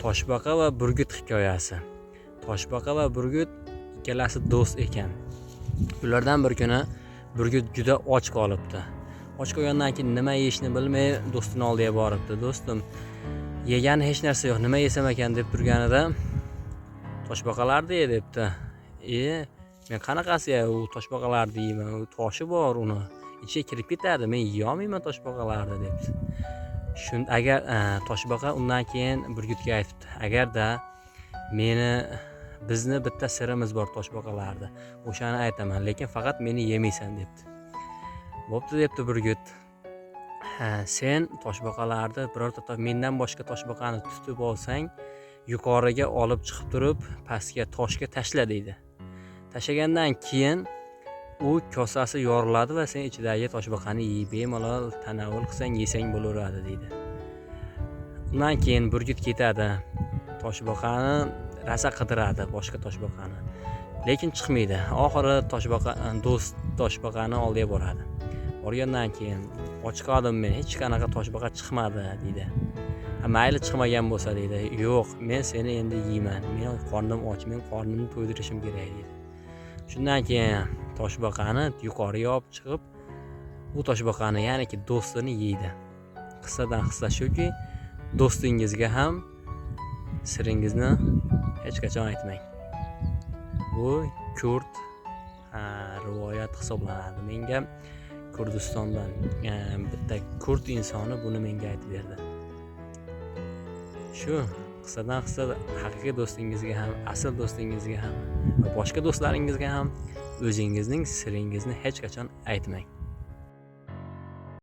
Toshbaqa va burgut hikoyasi. Toshbaqa va burgut ikkalasi do'st ekan. Ulardan bir kuni burgut juda och qolibdi. Och qolgandan keyin nima yeyishni bilmay do'stini oldiga boribdi. Do'stim, yegani hech narsa yo'q, nima yesam ekan deb turganida, toshbaqalarni ye debdi. E, men qanaqasi u toshbaqalarni yeyman, u toshi bor, uni ichiga kirib ketadi, men yeyolmayman toshbaqalarni debdi. Shun agar toshbaqa undan keyin burgutga aytibdi: agarda meni bizni bitta sirimiz bor toshbaqalarni, o'shani aytaman, lekin faqat meni yemaysan debdi. Bo'pti debdi burgut. Ha, sen toshbaqalarni birorta mendan boshqa toshbaqani tutib olsang, yuqoriga olib chiqib turib pastga toshga tashla deydi. Tashlagandan keyin u kosasi yoriladi va sen ichidagi toshbaqani yeyib bemalol tanovul qilsang, yesang bo'laveradi deydi. Undan keyin burgut ketadi, toshbaqani rosa qidiradi, boshqa toshbaqani, lekin chiqmaydi. Oxiri toshbaqa do'st toshbaqani oldiga boradi. Borgandan keyin, och qoldim men, hech qanaqa toshbaqa chiqmadi deydi. Mayli, chiqmagan bo'lsa deydi. Yo'q, men seni endi yeyman, men qornim och, men qornimni to'ydirishim kerak deydi. Shundan keyin toshbaqani yuqoriga olib chiqib, u toshbaqani, ya'niki do'stini yeydi. Qissadan hissa shuki, do'stingizga ham siringizni hech qachon aytmang. Bu kurd rivoyat hisoblanadi. Menga Kurdistondan bitta kurd insoni buni menga aytib berdi. Shu qissadan hissa, haqiqiy do'stingizga ham, asl do'stingizga ham va boshqa do'stlaringizga ham o'zingizning siringizni hech qachon aytmang.